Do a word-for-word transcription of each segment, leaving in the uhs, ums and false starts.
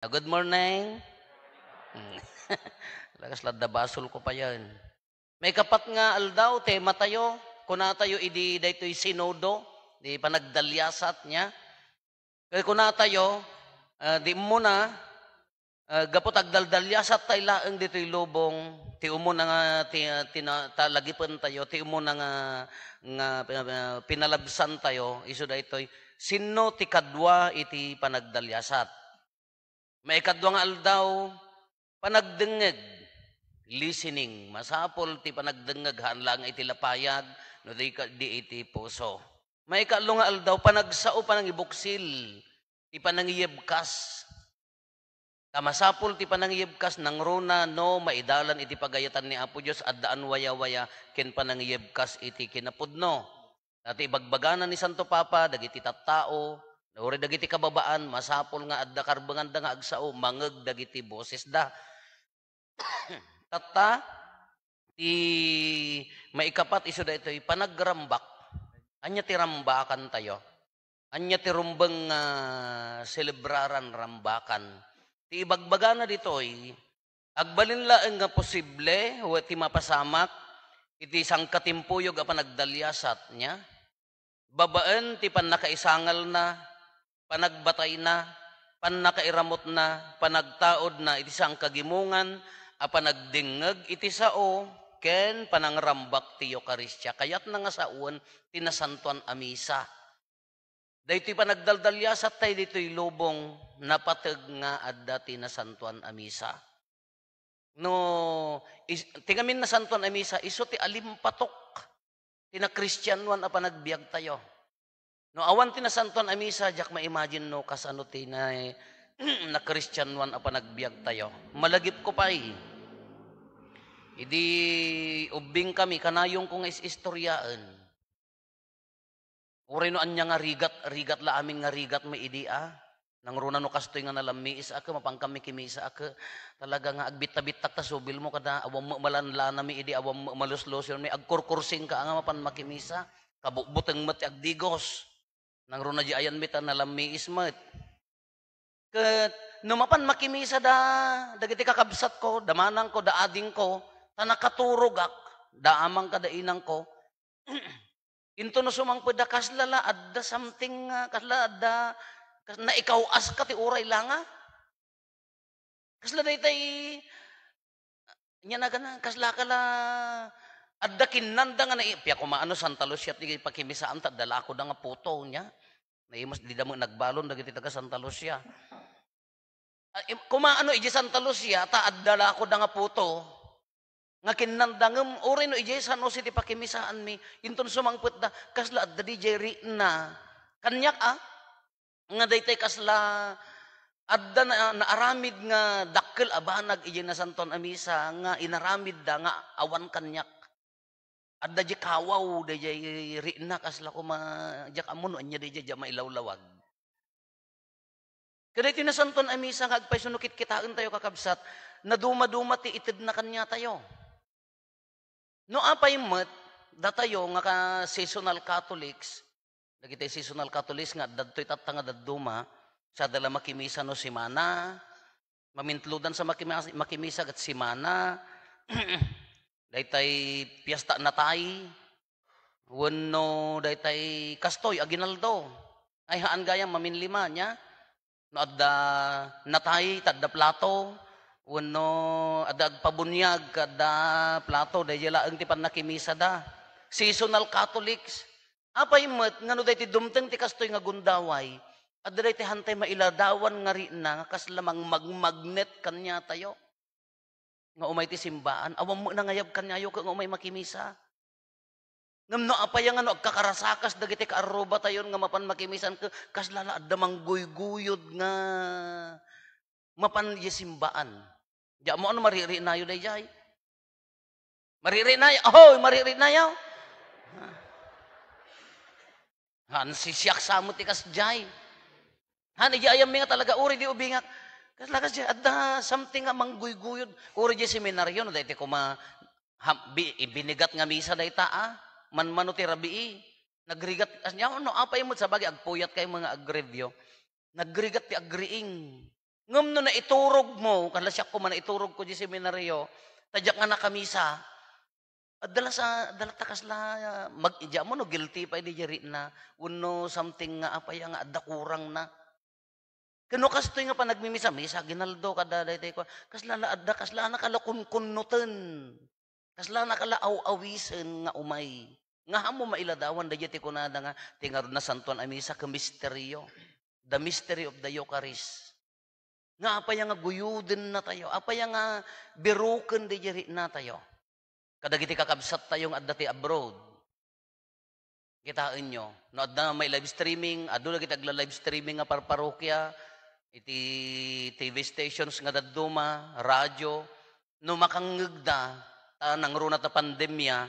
Ah, good morning. Hmm. Lakas ladda basol ko pa yan. Maikapat nga aldaw, tema tayo. Kuna tayo idi daytoy sinodo, di panagdaliasat niya. Kaya kuna tayo, ah, di muna, ah, gapu ta agdaldaliasat tayo laeng ditoy lubong, ti umuna nga, ti, ah, tina-, talagipen tayo, ti umuna nga, nga, ah, pinalabsan tayo, isu daytoy, sinno ti kadua iti panagdaliasat? Maikadua nga aldaw, panagdengngeg, listening. Masapul ti panagdengngeg, haan lang iti lapayag, no di ka, di iti puso. Maikaatlo nga aldaw, panagsao, panangibuksil, ti panangiyebkas. Ta masapul ti panangiyebkas nangruna no maidalan iti pagayatan ni Apo Dios, addaan wayawaya ken panangiyebkas iti kinapudno. Dati ibagbagana ni Santo Papa, dagiti tattao, uray dagiti kababaan, masapul nga adda karbenganda nga agsao, mangeg dagiti bosesda. Tatta, ti maikapat isu daytoy, panagrambak. Ania ti rambakan tayo? Ania ti rumbeng nga selebraran, rambakan? Ti ibagbagana ditoy, agbalin laeng nga posible wen ti mapasamak iti sangkatimpuyog a panagdaliasat niya, babaen ti pannakaisangalna, panagbatayna, pannakairamutna, panagtaudna iti sangkagimongan a panagdengngeg iti sao ken panangrambak ti Eukaristia. Kayatna nga sawen ti Nasantoan a Misa. Daytoy panagdaldaliasat tayo ditoy lubong, napateg nga adda ti Nasantoan a Misa. No, is-, ti ngamin Nasantoan a Misa, isu ti alimpatok ti nakristianoan a panagbiag tayo. No awan ti Nasantoan a Misa, diak ma-imagine no kasano ti na-, nakristianoan a panagbiag tayo. Malagip ko pay. Idi ubbing kami, kanayong ko nga is-istoryaen. Uray no ania nga rigat, rigat la amin nga rigat mi idi a. Nangruna no kastoy nga nalammiis a ke, mapan kami kimisa a ke. Talaga nga agbitta-bittak ta subil mo kada awan mo malanlana mi idi awan mo maluslusion mi. Agkurkursing ka nga mapan makimisa. Kabutbuteng met ti agdigos. Nangruna di ayan mi ta nalammiis met. Ket no mapan makimisa da, dagiti kakabsatko, da manangko, da adingko, ta nakaturogak, da amang kada inangko. Into no sumangpet da, kasla la adda something nga, kasla adda, kas-, naikaw-aska ti uray la nga. Kasla daytay, nya nagana, kasla ka la, adda kinnanda nga nai-, pia kumaano Santa Lucia ti pakimisaan, ta adda la ako da nga puto, nya. Naimas, dida met nagbalon dagiti taga Santa Lucia. Ah, im-, kumaano iti Santa Lucia, ta adda la ako da nga puto, nga kinnanda, ngem uray no idiay San Jose ti pakimisaanmi, inton sumangpetda, kasla adda didiay riitna. Kaniak, a, nga daytay kasla adda na, naaramid nga dakkel a banag idiay Nasantoan a Misa nga inaramidda nga awan kaniak. Adda diay kawaw, daydiay riitna, kasla koma, diak ammo no ania daydiay, diak mailawlawag. Kadaytoy Nasantoan a Misa nga agpayso no kitkitaentayo, kakabsat, nadumaduma ti itedna kaniatayo. No apay met, datayo nga ka-, seasonal Catholics, dagiti seasonal Catholics nga adda ditoy tatta nga dadduma, sada la makimisa no simana, mamintludan sa makima-, makimisa ket simana, daytay fiesta Natay, wenno daytay kastoy, aguinaldo. Ay, haan gayam maminlima, nya? No adda Natay, ta adda plato, wenno adda agpabuniag, adda plato, daydiay laeng ti pannakimisada. Seasonal Catholics. Apay met nga no daytoy dumteng ti kastoy nga gundaway, adda daytoy hantay mailadawan nga riitna nga kasla mangmagmagnet kaniatayo nga umay ti simbaan. Awan met nangayab kaniayo ket nga umay makimisa. Ngem no apay nga no agkakarasakas dagiti kaarrubatayon nga mapan makimisan ket kasla la adda mangguyguyod nga mapan idiay simbaan. Diak ammo no maririinayo daydiay. Maririinayo. Ahoy, maririinayo. Han, sisiak sa met ti kasdiay. Han, idiay ayammi nga talaga, uri di ubingak. Kasla kasdiay, adda something nga mangguyguyod. Uri di seminario, no, daytoy koma, ha, bi-, ibinigat nga misa dayta, a. Manmano ti rabii. Nagrigat, as-, nya, no, apay met, sabagay, agpuyat kayo mga agrevyo. Nagrigat ti agriing. Ngem no naiturogmo, kasla siak koma naiturogko diay seminaryo, ta diak nga nakamisa, adda la sa, adda la ta kasla, mag-, diak ammo no guilty pay diay ritna, wenno something nga apay nga adda kurangna. Ken no kastoy nga panagmimisa, misa aguinaldo kada daytoy kua, kasla la adda, kasla naka la kunkunnoten. Kasla naka la aw-awisen nga umay. Nga ammo mailadawan daydiay ti kunada nga ti ngarud Nasantoan a Misa ken misterio. The mystery of the Eucharist. Nga apay nga guyodennatayo, apay nga biroken daydiay ritnatayo. Kadagiti kakabsattayo nga adda ti abroad. Kitaenyo, no adda may live streaming, adu dagiti agla-live streaming nga parparokia, iti T V stations nga dadduma, radyo, no makangngegda, ta nangruna ta pandemia,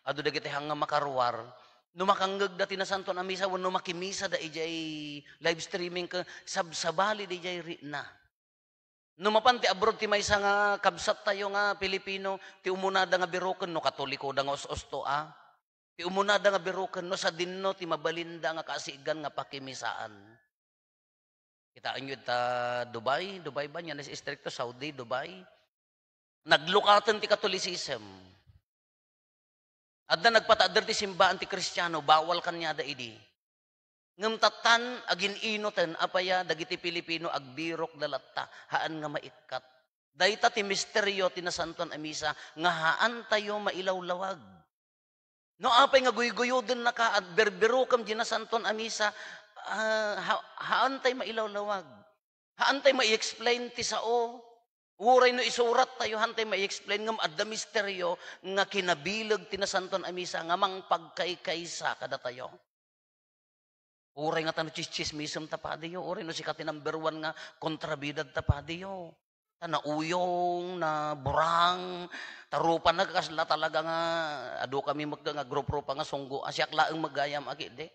adu dagiti hang nga makaruar, no makangngegda ti Nasantoan a Misa wenno makimisada idiay live streaming ket sabsabalida idiay ritna. No mapan ti abroad ti maysa nga kabsattayo nga Pilipino, ti umunada nga biroken no Katolikoda nga us-usto a. Ti umunada nga biroken no sadinno ti mabalinda nga kaasigan nga pakimisaan. Kitaenyo ita Dubai, Dubai ba? Ania nga istrikto, Saudi, Dubai. Naglukaten ti Catholicism. Adda nagpataadder ti simbaan ti Kristiano, bawal kaniada idi. Ngem tattan, agin-inoten, apay a, dagiti Pilipino agbirokda latta, haan nga maikkat. Dayta ti misterio ti Nasantoan a Misa nga haantayo mailawlawag. No apay nga guyguyodennaka, at berberokem diay Nasantoan a Misa, ah, ha-, haantay mailawlawag. Haantay mai-explain ti sao. Uray no isurattayo, haantay mai-explain, ngem adda misterio nga kinabileg ti Nasantoan a Misa nga mangpagkaykaysa kadatayo. Uray nga ta no tsitsismisem ta padiyo, uray no sika ti number one nga kontrabidad ta padiyo. Ta nauyong, naburang, ta rupa na kasla talaga nga, adu kami met nga grup-rupa nga sunggo, a siak laeng met gayam a ketdi.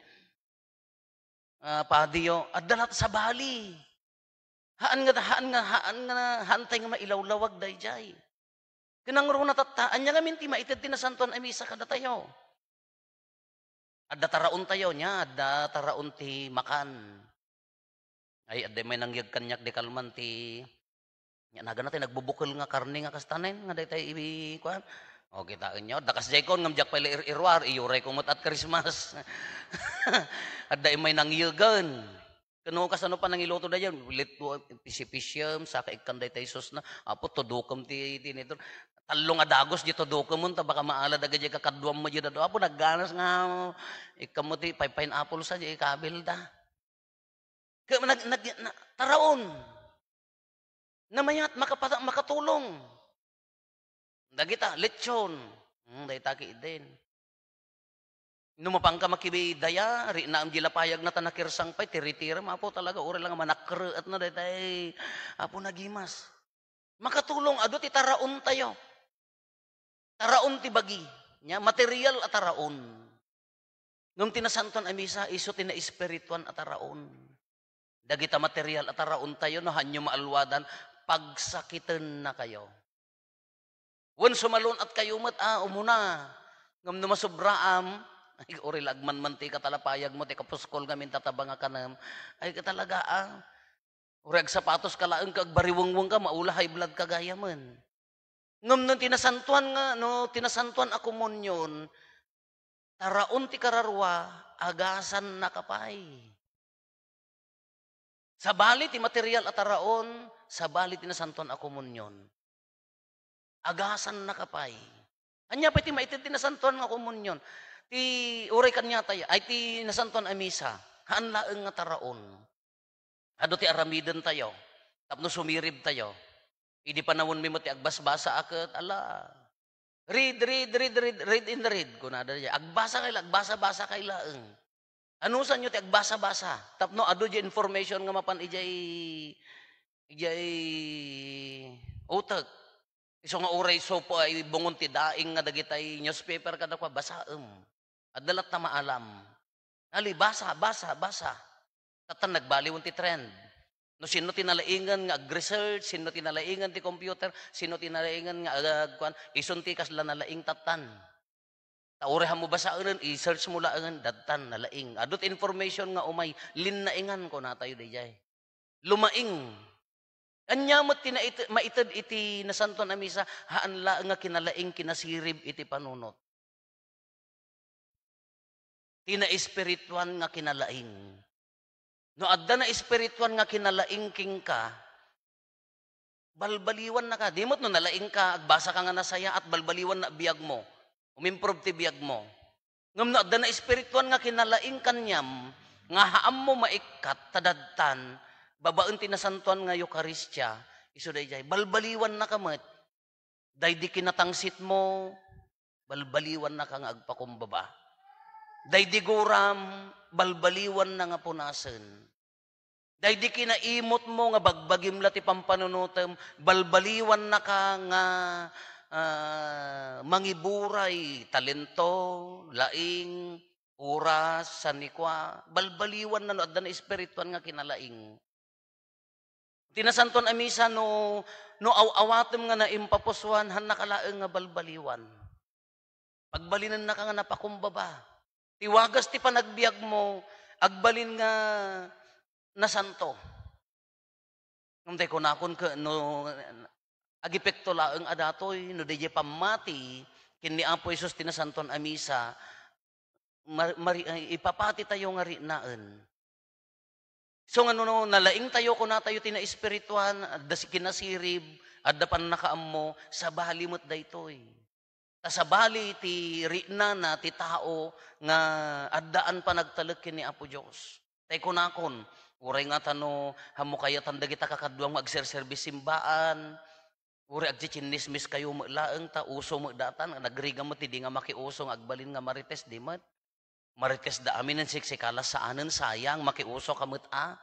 Ah, padiyo, adda latta sabali. Haan nga, haan nga, haan nga, haantay nga mailawlawag daydiay. Ken nangruna tatta, ania ngamin ti maited ti Nasantoan a Misa kadatayo? Adda taraontayo, nia, adda taraon ti makan. Ay, adda may nangyeg kaniak di kalman ti, nia, nagana ti nagbubukel nga karne nga kastanen, nga daytay ibi-, kuan. O, kitaenyo, adda kasdiay kon, ngem diak pay la ir-iruar, iyurayko met at Christmas. Adda may nangyegen. Ken no kasano pa nangiluto daydiay, litwa, pisi-pisiem, saka ikkan daytay sauce na. Apo, tudukem ti, ti nito. Tallo nga dagus, di tudukem, ta baka maalad agay di kakaduam mo di dado. Apo, nagganas nga, ikkan mo ti pay-, pineapple sa, di ikabil da. Kaya nag-, nag-, na-, taraon. Namayat, makapata-, makatulong. Dagita, lechon. Hmm, dayta ki idin. No mapanka makibidaya, ritna am di lapayag na ta nakirsang pay, tiritirem, Apo, talaga, uray lang manakreet na daytay, Apo, nagimas. Makatulong, adu ti taraon tayo. Taraon ti bagi. Nia, material a taraon. Ngem ti Nasantoan a Misa, isu ti naespirituan a taraon. Dagita material a taraon tayo, no hanyo maalwadan, pagsakiten na kayo. Wen sumalun-at kayo met, ah, umuna. Ngem no masubraam, ay, uri la agmanman ti katalapayag mo, ti kapuskol nga mintatabang a kanem. Ay, talaga, ah. Uri agsapatos ka laeng ka, agbariwengweng ka, maula high blood ka gayamen. Ngem no ti nasantuan nga, no ti nasantuan a komunion, taraon ti kararua, agasan na ka pay. Sabali ti material a taraon, sabali ti nasantuan a komunion. Agasan na ka pay. Ania pay ti maited ti nasantuan nga komunion? Ti uray kaniatayo, ay ti nasantuan a misa, haan laeng nga taraon. Adu ti aramiden tayo, tapno sumirib tayo. Idi panawen mi met ti agbasbasa a ket, ala, "Read, read, read, read, read and read," kunada diay. Agbasa kay la, agbasa-basa kay laeng. Anusanyo ti agbasa-basa? Tapno adu diay information nga mapan idiay, idiay utek. Isu nga uray supo ay bungon ti daing nga dagitay newspaper kadakuada, basaem. Adda latta maalam. Ali, basa, basa, basa. Tattan nagbaliwen ti trend. No sinno ti nalaingen nga ag-research, sinno ti nalaingen ti computer, sinno ti nalaingen nga ag-, kuan, isun ti kasla nalaing tattan. Ta uray mo basaenen, i-search mo laengen, dattan, nalaing. Adu ti information nga umay, linnaingan, kunatayo diay. Lumaing. Ania met ti nait-, maited iti Nasantoan a Misa? Haan laeng nga kinalaing, kinasirib iti panunot. Ti naespirituan nga kinalaing. No adda naespirituan nga kinalaing kenka, balbaliwannaka. Di met no nalaingka, agbasaka nga nasayaat, balbaliwanna biagmo. Umimprove ti biagmo. Ngem no adda naespirituan nga kinalaing kaniam, nga haammo maikkat, ta dadtan, babaen ti nasantoan nga Eukaristia, isu daydiay, balbaliwannaka met. Daydi kinatangsitmo, balbaliwannaka nga agpakumbaba. Daydi guram, balbaliwanna nga punasen. Daydi kinaimutmo nga bagbagim la ti pampanunotem, balbaliwannaka nga, ah, mangiburay, talento, laing, oras, sanikua, balbaliwanna no adda naespirituan nga kinalaing. Ti Nasantoan a Misa, no, no aw-awatem nga naimpapusuan, haannaka laeng nga balbaliwan. Pagbalinennaka nga napakumbaba. Ti wagas ti panagbiagmo, agbalin nga nasanto. Ngem tay kunakon ket no agepekto laeng a datoy, no daydiay pammati ken ni Apo Jesus ti Nasantoan a Misa, mar-, mari-, ay, ipapati tayo nga riknaen. So, nga no, no nalaing tayo, kuna tayo ti naespirituan, adda si kinasirib, adda pannakaammo, sabali met daytoy. Ta sabali ti riknana ti tao nga addaan panagtalek ken ni Apo Dios. Tay kunakon, uray nga ta no, hammo kayatan dagita kakaduam nga agserserbis simbaan, uray agcichinnismis kayo met laeng, ta uso met datan, nagrigat met ti di nga makiuso nga agbalin nga marites, di met. Marites da aminen, siksika la saanen, sayang, makiuso ka met a.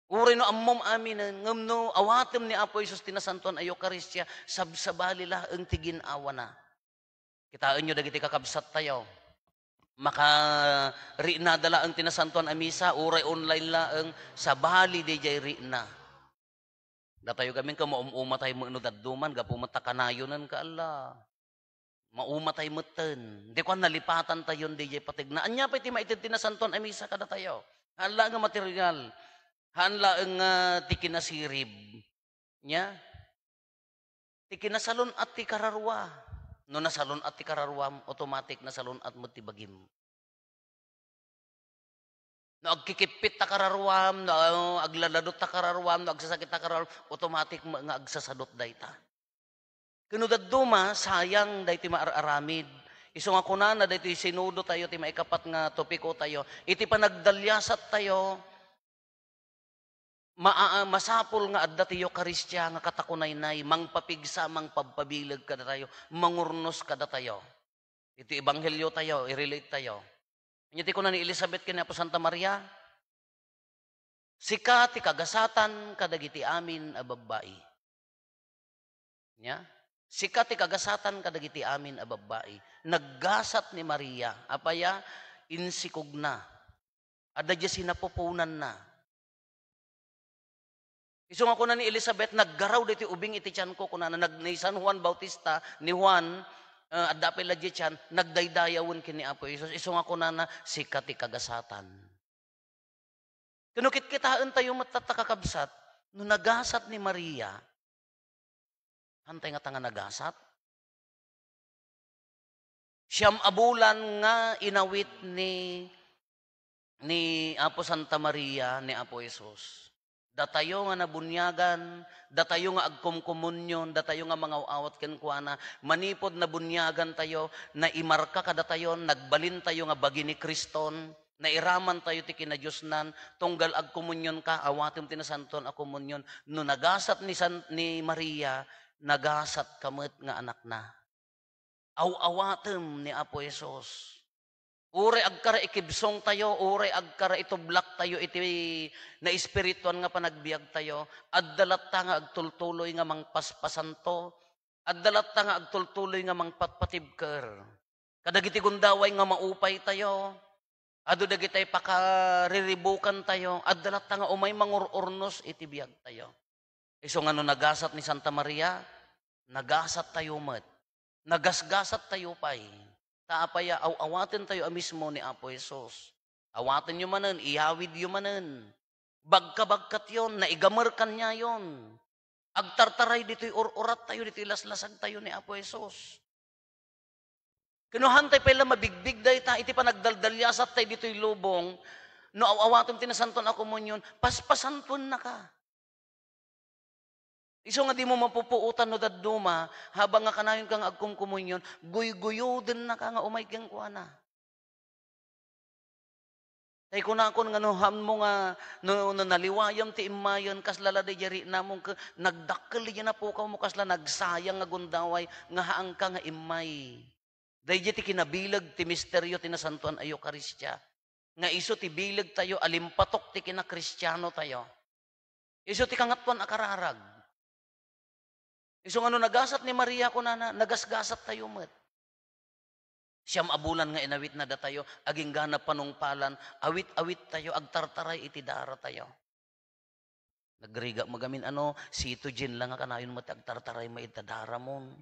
Uray no ammom aminen, ngem no awatem ni Apo Jesus ti Nasantoan a Eukaristia, sabsabali laeng ti gin-awana. Kitaenyo dagiti kakabsattayo. Makariknada laeng ti Nasantoan a Misa, uray online laeng, sabali daydiay rikna. Datayo gamin ket maum-umatay met no dadduman, gapu met ta kanayonen ka, ala. Maumatay metten. Di kuan, nalipatantayon daydiay pategna. Ania pay ti maited ti Nasantoan a Misa kadatayo? Haan laeng nga material. Haan laeng nga ti kinasirib. Nia? Ti kinasalun-at ti kararua. No nasalun-at ti kararuam, automatic nasalun-at met ti bagim. No agkikippit ta kararuam, no aglaladot ta kararuam, no agsasakit ta kararuam, automatic met nga agsasadot dayta. Ken no dadduma, sayang daytoy maar-aramid. Isu nga kunana daytoy sinodo tayo, ti maikapat nga topiko tayo, iti panagdaliasat tayo, maa-, masapul nga adda ti Eukaristia nga katakunaynay, mangpapigsa, mangpabpabileg kadatayo, mangurnos kadatayo. Iti ebanghelio tayo, i-relate tayo. Ania ti kuna ni Elizabeth ken ni Apo Santa Maria? "Sika ti kagasatan kadagiti amin a babbai." Nia? "Sika ti kagasatan kadagiti amin a babbai." Naggasat ni Maria. Apay a? Insikogna. Adda diay sinapuponanna. Isu nga kuna ni Elizabeth, "Naggaraw daytoy ubing iti tianko," kunana, nag-, ni San Juan Bautista, ni Juan, eh, adda pay la diay tian, nagdaydayawen ken ni Apo Jesus. Isu nga kunana, "Sika ti kagasatan." Ken no kitkitaentayo met tatta, kakabsat, no nagasat ni Maria, haantay ngata nga nagasat? Siam a bulan nga inawit ni, ni Apo Santa Maria ni Apo Jesus. Datayo nga nabuniagan, datayo nga agkomkomunyon, datayo nga mangaw-awat kenkuana, manipud nabuniagantayo, naimarka kadatayo, nagbalintayo nga bagi ni Kriston, nairamantayo ti kinadiosnan, tunggal agkomunyon ka, awatem ti nasantoan a komunyon. No nagasat ni San-, ni Maria, nagasat ka met nga anakna. Aw-awatem ni Apo Jesus. Uray agkara ikibsongtayo, uray agkara itublaktayo iti naespirituan nga panagbiagtayo, adda latta nga agtultuloy nga mangpaspasanto, adda latta nga agtultuloy nga mangpatpatibker. Kadagiti gundaway nga maupaytayo, adu dagiti pakariribukantayo, adda latta nga umay mangur-urnos iti biagtayo. Isu nga no nagasat ni Santa Maria, nagasattayo met. Nagasgasattayo pay. Ta apay a, aw-awatentayo a mismo ni Apo Jesus. Awatenyo manen, iyawidyo manen. Bagkabagkatyon, naigamer kaniayon. Agtartaray ditoy ur-urat tayo, ditoy laslasag tayo ni Apo Jesus. Kano haantay pay la mabigbig dayta iti panagdaldaliasat tayo ditoy lubong, no aw-awatem ti Nasantoan a Komunion, paspasantuennaka. Isu nga dimo mapupuotan no dadduma, habang nga kanayonka nga agkumkomunion, guyguyodennaka nga umay kenkuana. Tay kunakon nga no haanmo nga, no, no naliwayam ti immayen, kasla la daydiay riknamon ket nagdakkel daydiay napukawmo, kasla nagsayang nga gundaway nga haanka nga immay. Daydiay ti kinabileg ti misterio ti Nasantoan a Eukaristia, nga isu ti bileg tayo a limpatok ti kinakristiano tayo. Isu ti kangatoan a kararag. Isu nga no nagasat ni Maria, kunana, nagasgasat tayo met. Siam a bulan nga inawitna datayo, agingga panungpalan, awit-awit tayo, agtartaray iti dara tayo. Nagrigat mo gamin, ano, Sito Jean la nga kanayon met agtartaray met ita daramon.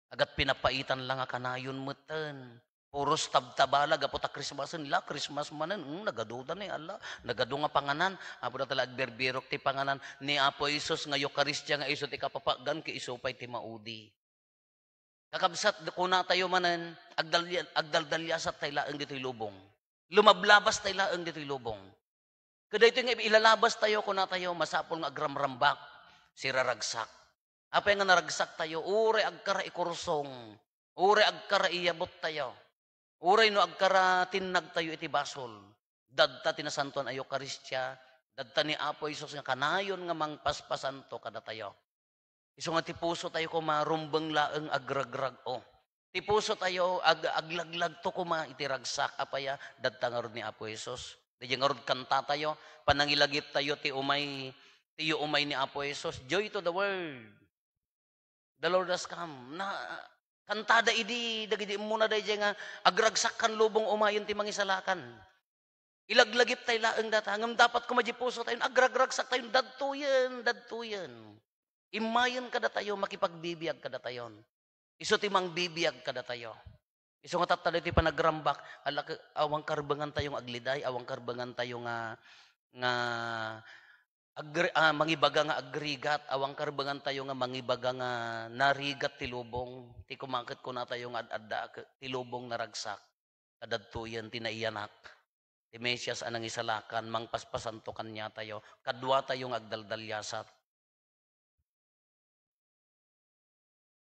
Agat pinapaitan la nga kanayon metten. Puros tabtabala gapu ta Christmasen la, Christmas manen, hmm, nagaduda ni, ala, nagadu nga panganan. Apo da tala agbirbirok ti panganan ni Apo Jesus nga Eukaristia nga isu ti kapapaggan ket isu pay ti maudi. Kakabsat, kuna tayo manen, agdalya-, agdaldaliasat tayo laeng ditoy lubong. Lumablabas tayo laeng ditoy lubong. Kadaytoy nga ilalabas tayo, kuna tayo, masapul nga agramrambak, siraragsak. Apay nga naragsak tayo, uray agkara ikursong, uray agkara iyabot tayo, uray no agkara tinnag tayo iti basol. Dadta ti Nasantoan a Eukaristia, dadta ni Apo Jesus nga kanayon nga mangpaspasanto kadatayo. Isu nga ti puso tayo koma, rumbeng laeng agragrag-o. Ti puso tayo ag-, aglaglagto koma iti ragsak. Apay a? Dadta ngarud ni Apo Jesus. Daydiay ngarud kanta tayo, panangilagip tayo ti umay, ti umay ni Apo Jesus. Joy to the world. The Lord has come. Na, kantada idi, dagidi immuna daydiay nga agragsak kan lubong umayen ti mangisalakan. Ilaglagip tayo laeng data, ngem dapat koma di puso tayo, agragragsak tayo, dadtoyen, dadtoyen. Immayen kadatayo, makipagbibiag kadatayon. Isu ti mangbibiag kadatayo. Isu nga tatta daytoy panagrambak, ala, awan karbengan tayo nga agliday, awan karbengan tayo nga, nga agri-, ah, mangibaga nga agrigat, awan karbengan tayo nga mangibaga nga narigat ti lubong. Ti kumaket kuna tayo nga ad-adda, ti lubong naragsak. Kadadtoyen ti naiyanak ti Mesias a nangisalakan, mangpaspasanto kaniatayo, kaduatayo nga agdaldaliasat.